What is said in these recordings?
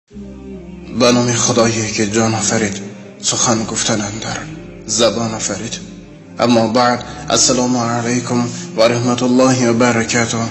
Ба номи Худое ки ҷон офарид, сухан гуфтан андар забон офарид. Аммо баъд, ассалому алайкум ва раҳматуллоҳи ва баракатуҳ.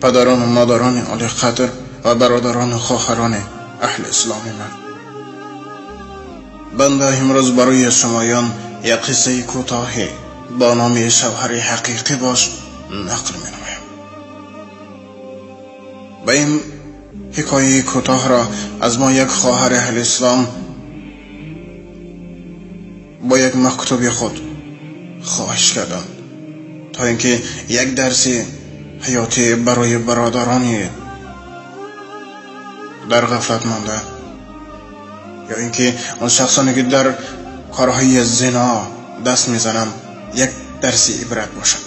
Падарон ва модарони олиқадр ва бародарон ва хоҳарони аҳли исломи ман, банда имрӯз барои шумоён як қиссаи кӯтоҳе бо номи шавҳари ҳақиқӣ бош нақл менамоям. Ба ин ҳикояи кӯтоҳро аз мо як хоҳари аҳли ислом бо як мактуби худ хоҳиш карданд, то ин ки як дарси ҳаётӣ барои бародарони дар ғафлат монда ё ин ки он шахсоне ки дар корҳои зино даст мезананд як дарси ибрат бошад.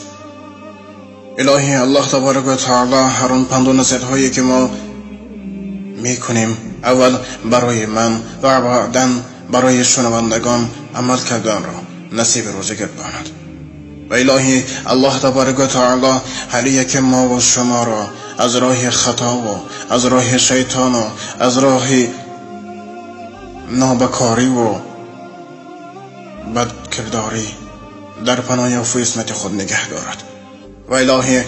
Илоҳӣ Аллоҳ табарак ва таоло ҳар он панду насиҳатҳое ки мо мекунем аввал барои ман ва баъдан барои шунавандагон амал карданро насиби рӯзӣ гардонад. Ва илоҳӣ Аллоҳ табарак ва таоло ҳар яке мо ва шуморо аз роҳи хато ва аз роҳи шайтон ва аз роҳи нобакорӣ ва бадкирдорӣ дар паноҳи афву исмати худ нигаҳ дорад. Ва илоҳӣ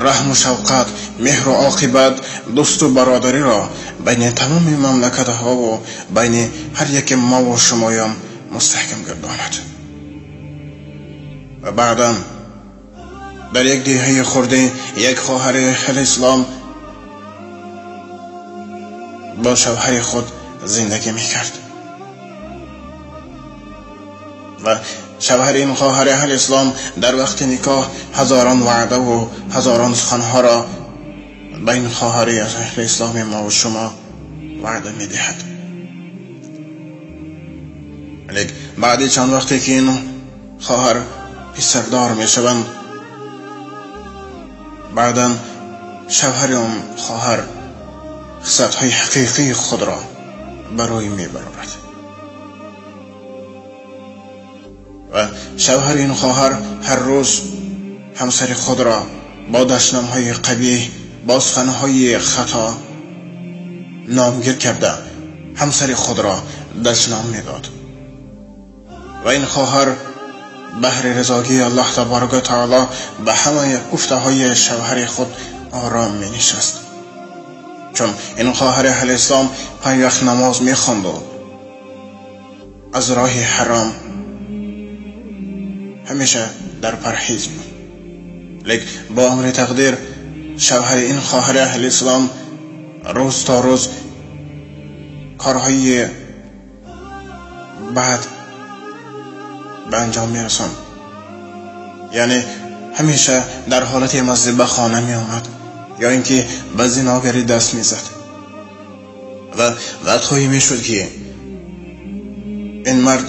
раҳму шавқат, меҳру оқибат, дӯсту бародариро байни тамоми мамлакатҳо ва байни ҳар яке мо ва шумоён мустаҳкам гардонад. Ва баъдан дар як деҳаи хурде як хоҳари аҳли ислом бо шавҳари худ зиндагӣ мекард ва шавҳари ин хоҳари аҳли ислом дар вақти никоҳ ҳазорон ваъда ва ҳазорон суханҳоро ба ин хоҳари аҳли исломи мо ва шумо ваъда медиҳад. Лекин баъди чанд вақте ки ин хоҳар писардор мешаванд, баъдан шавҳари он хоҳар хислатҳои ҳақиқии худро барои мебарорад ва шавҳари ин хоҳар ҳар рӯз ҳамсари худро бо дашномҳои қабиҳ, бо суханҳои хато номгир карда ҳамсари худро дашном медод. Ва ин хоҳар баҳри ризогии Аллоҳ табарак ва таоло ба ҳамаи гуфтаҳои шавҳари худ ором менишаст, чун ин хоҳари аҳли ислом панҷ вақт намоз мехонду аз роҳи ҳаром ҳамеша дар парҳез буд. Лекин бо амри тақдир шавҳари ин хоҳари аҳли ислом рӯз то рӯз корҳои бад ба анҷом мерасонд. Яъне ҳамеша дар ҳолати мастӣ ба хона меомад ё ин ки ба зиногарӣ даст мезад ва вақтҳое мешуд ки ин мард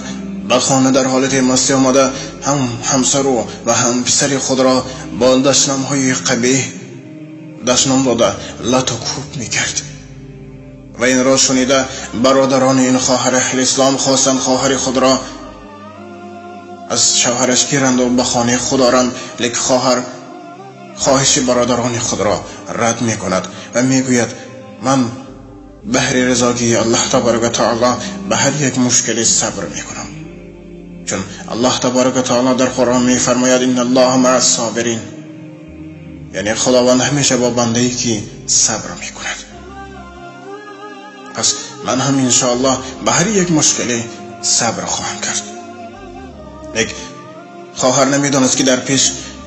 ба хона дар ҳолати мастӣ омада ҳам ҳамсару ва ҳам писари худро бо дашномҳои қабиҳ дашном дода лату кӯб мекард. Ва инро шунида бародарони ин хоҳари аҳли ислом хостанд хоҳари худро аз шавҳараш гиранд ва ба хонаи худ оранд, лекин хоҳар хоҳиши бародарони худро рад мекунад ва мегӯяд: ман баҳри ризогии Аллоҳ табарак ва таоло ба ҳар як мушкиле сабр мекунам, чун Аллоҳ табарак ва таоло дар Қуръон мефармояд: инна Аллоҳа маъас собирин, яъне Худованд ҳамеша бо бандае ки сабр мекунад. Пас ман ҳам иншоаллоҳ ба ҳар як мушкиле сабр хоҳам кард. Лекин хоҳар намедонист ки дар пеш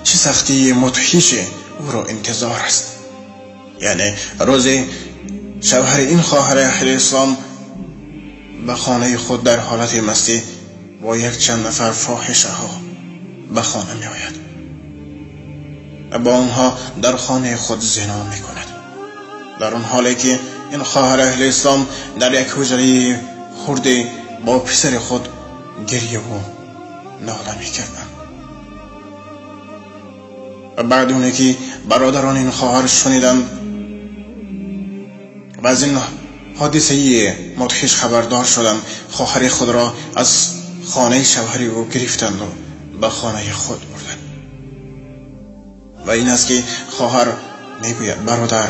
чӣ сахтии мудҳише ӯро интизор аст. Яъне рӯзе шавҳари ин хоҳари аҳли ислом ба хонаи худ дар ҳолати мастӣ бо як чанд нафар фоҳишаҳо ба хона меояд ва бо онҳо дар хонаи худ зино мекунад, дар он ҳоле ки ин хоҳари аҳли ислом дар як ҳуҷраи хурде бо писари худ гирьяву нола мекарданд. Ва баъд оне ки бародарони ин хоҳар шуниданд ва аз ин ҳодисаи мудҳиш хабардор шуданд, хоҳари худро аз хонаи шавҳари ӯ гирифтанду ба хонаи худ бурданд. Ва ин аст ки хоҳар мегӯяд: бародар,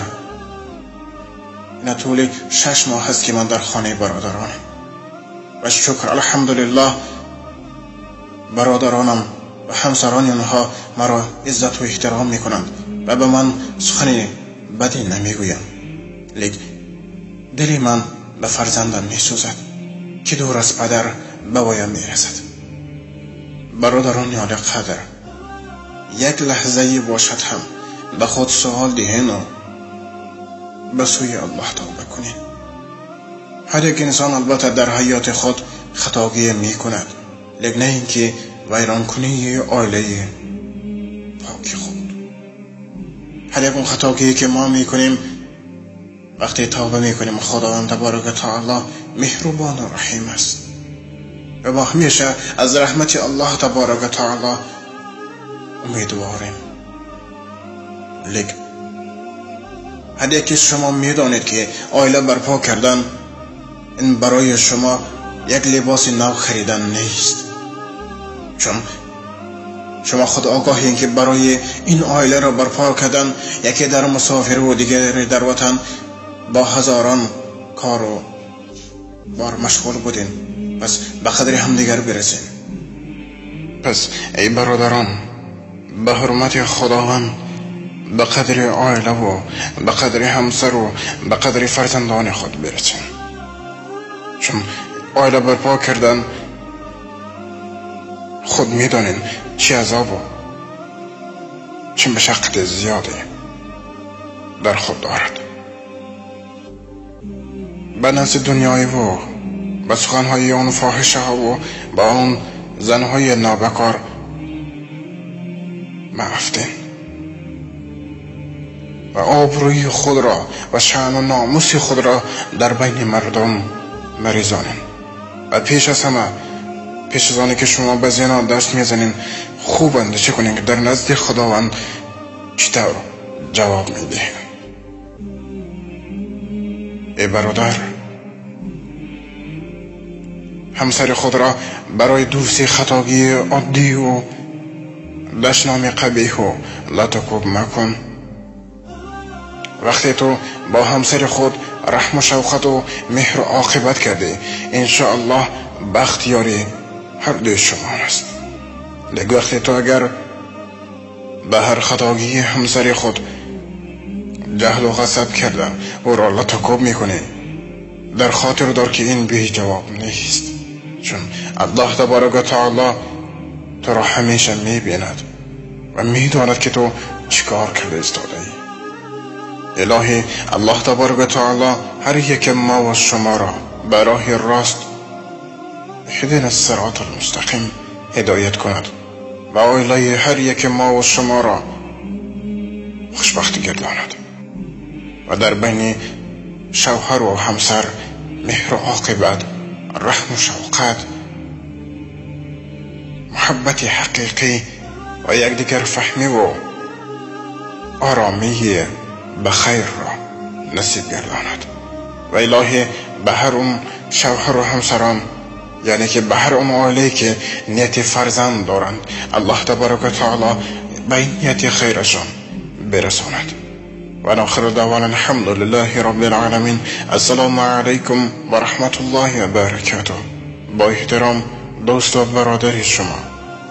ина тӯли 6 моҳ аст ки ман дар хонаи бародаронам ва шукр алҳамдулиллоҳ бародаронам ва ҳамсарони онҳо маро иззату эҳтиром мекунанд ва ба ман сухани бадӣ намегӯянд. Лекин дили ман ба фарзандам месӯзад ки дур аз падар ба воя мерасад. Бародарони олиқадр, як лаҳзае бошад ҳам ба худ суол диҳену ба сӯи Аллоҳ тавба кунед. Ҳар як инсон албатта дар ҳаёти худ хатогӣ мекунад, лекин на ин ки вайронкунии оилаи поки худ. Ҳар як он хатогие ки мо мекунем, вақте тавба мекунем, Худованд таборака таоло меҳрубону раҳим аст ва мо ҳамеша аз раҳмати Аллоҳ таборака таоло умедворем. Лекин ҳар яке шумо медонед ки оила барпо кардан ин барои шумо як либоси нав харидан нест, чун шумо худ огоҳед ки барои ин оиларо барпо кардан яке дар мусофир ва дигаре дар ватан бо ҳазорон кору бор машғул будем. Пас ба қадри ҳамдигар бирасем. Пас эй бародарон, ба ҳурмати Худованд, ба қадри оилаву ба қадри ҳамсару ба қадри фарзандони худ бирасем. Чун оила барпо кардан худ медонем чӣ азобу чӣ машаққати зиёде дар худ дорад. Ба назди дунёиву ба суханҳои он фоҳишаҳову ба он занҳои нобакор маафтем ва обрӯи худро ва шаъну номуси худро дар байни мардум маризонем. Ва пеш аз ҳама, пеш аз оне ки шумо ба зино даст мезанед, хуб андеша кунед ки дар назди Худованд чӣ тавр ҷавоб медиҳед. Эй бародар, ҳамсари худро барои дӯсти хатогии оддию дашноми қабеҳу латукӯб макун. Вақте ту бо ҳамсари худ раҳму шавқату меҳру оқибат кардӣ, иншоаллоҳ бахт ёри ҳар дуи шумо аст. Лекин вақте ту агар ба ҳар хатогии ҳамсари худ ҷаҳлу ғасаб карда ӯро латукӯб мекунӣ, дар хотир дор ки ин беҷавоб нест, чун Аллоҳ таборака таоло туро ҳамеша мебинад ва медонад ки ту чӣ кор карда истодаӣ. Илоҳӣ Аллоҳ таборака таоло ҳар яке мо ва шуморо ба роҳи рост иҳдина сирота алмустақим ҳидоят кунад ва оилаи ҳар яке мо ва шуморо хушбахт гардонад ва дар байни шавҳару ҳамсар меҳру оқибат, раҳму шавқат, муҳаббати ҳақиқӣ ва якдигарфаҳмиву оромии ба хайрро насиб гардонад. Ва илоҳӣ ба ҳар он шавҳару ҳамсарон, яъне ки ба ҳар он оилае ки нияти фарзанд доранд, Аллоҳ таборака таоло ба ин нияти хайрашон бирасонад. Ва охиру даъвана алҳамдулиллаҳи роббил оламин. Ассалому алайкум ва раҳматуллоҳи ва баракатуҳ. Бо эҳтиром дӯсту бародари шумо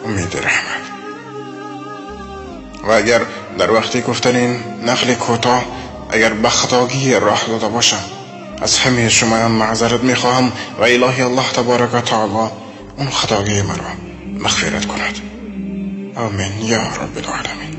Умеди Раҳмат. Ва агар дар вақти гуфтани ин нақли кӯтоҳ агар ба хатогӣ роҳ дода бошам, аз ҳамаи шумоён маъзарат мехоҳам ва илоҳи Аллоҳ таборака таоло он хатогии маро мағфират кунад. Амин ё роббил оламин.